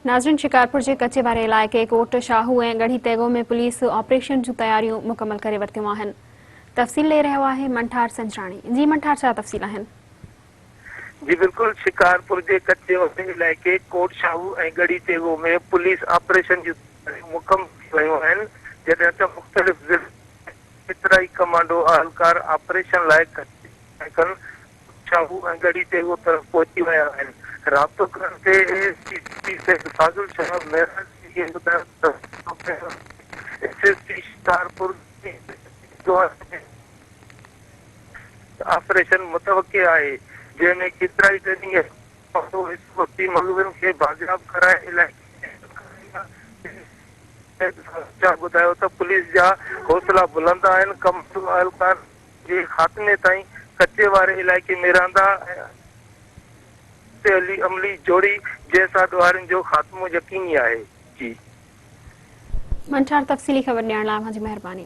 ناظرين شڪارپور جي ڪچي واري علائقي ڪوٽ شاهو ۽ ڳڙهي تيغو ۾ پوليس آپريشن جون تياريون مڪمل ڪري ورتيون آهن. تفصيل ڏئي رهيو آهي منٺار سنجراڻي. جي منٺار ڇا تفصيل آهن؟ جي بلڪل شڪارپور جي ڪچي واري علائقي ڪوٽ شاهو ۽ ڳڙهي تيغو ۾ پوليس آپريشن جون تياريون مڪمل ٿي ويون آهن جڏهن ته مختلف ضلعن ۾ ڪيترائي ڪمانڊو اهلڪار آپريشن لاء ڪچي جي علائقن شاهو ۽ ڳڙهي تيغو طرف پهچي ويا آهن. رابطو ڪرڻ تي A S P Syed Fazil Shah Mehraj کي ٻڌايو ته S S P Shikarpur operation متوقع آهي جنهن ۾ ڪيترائي ٽريننگ ڪمانڊو حصو وٺي مغوين کي بازياب ڪرائي علائقي ۾ ڪرائيندا. سيد فاضل شاهه ٻڌايو ته پوليس جا حوصلا بلند آهن، ڪمانڊو اهلڪار جي خاتمي تائين ڪچي واري علائقي ۾ رهندا ۽ علي عملي جوڙي جنهن سان ڏوهارين جو خاتمو يقيني آهي. جي. منٺار تفصيلي خبر ڏيڻ لاء اوهان جي مهرباني.